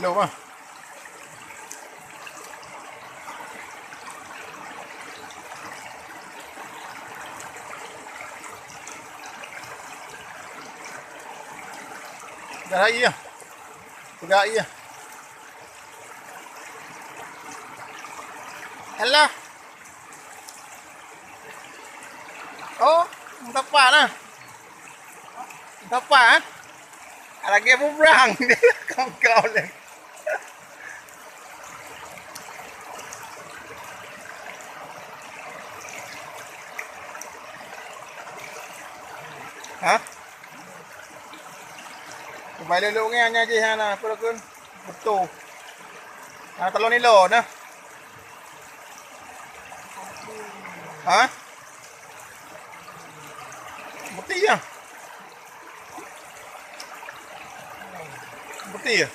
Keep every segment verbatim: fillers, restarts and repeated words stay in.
Lom ah. Dah lagi ya. Peugah iya. Alah. Oh, meusapat nah. Meusapat, eh? Lagèe bubrang. Kau-kau lé. Ha? Kubai luluk nyan, nyan jih hana, apa lakon? Beutôi. Hana talon nilo nah. Ha? Bukti ya? Bukti ya?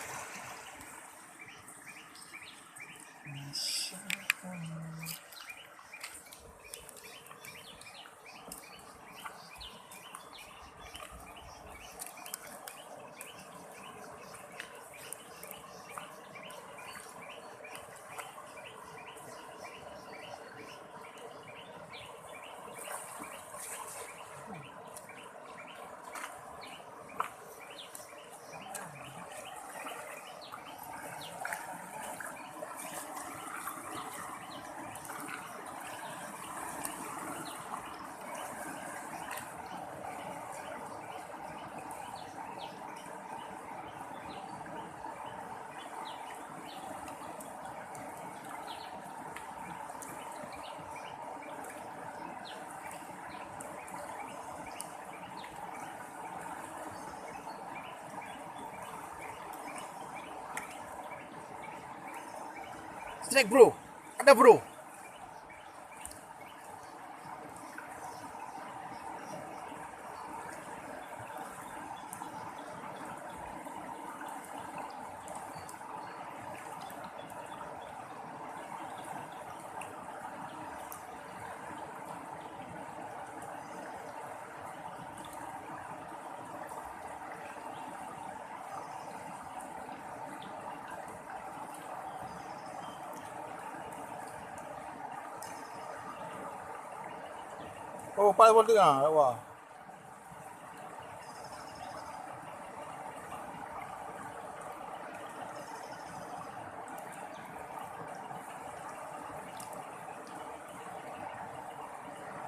Strike, bro. Ada, bro. Oh, pat pun tengah, wah.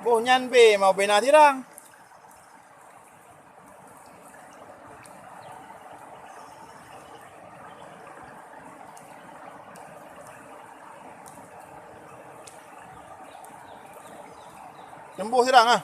Boh nyan be mau bena tirang. Tembus tirang ah.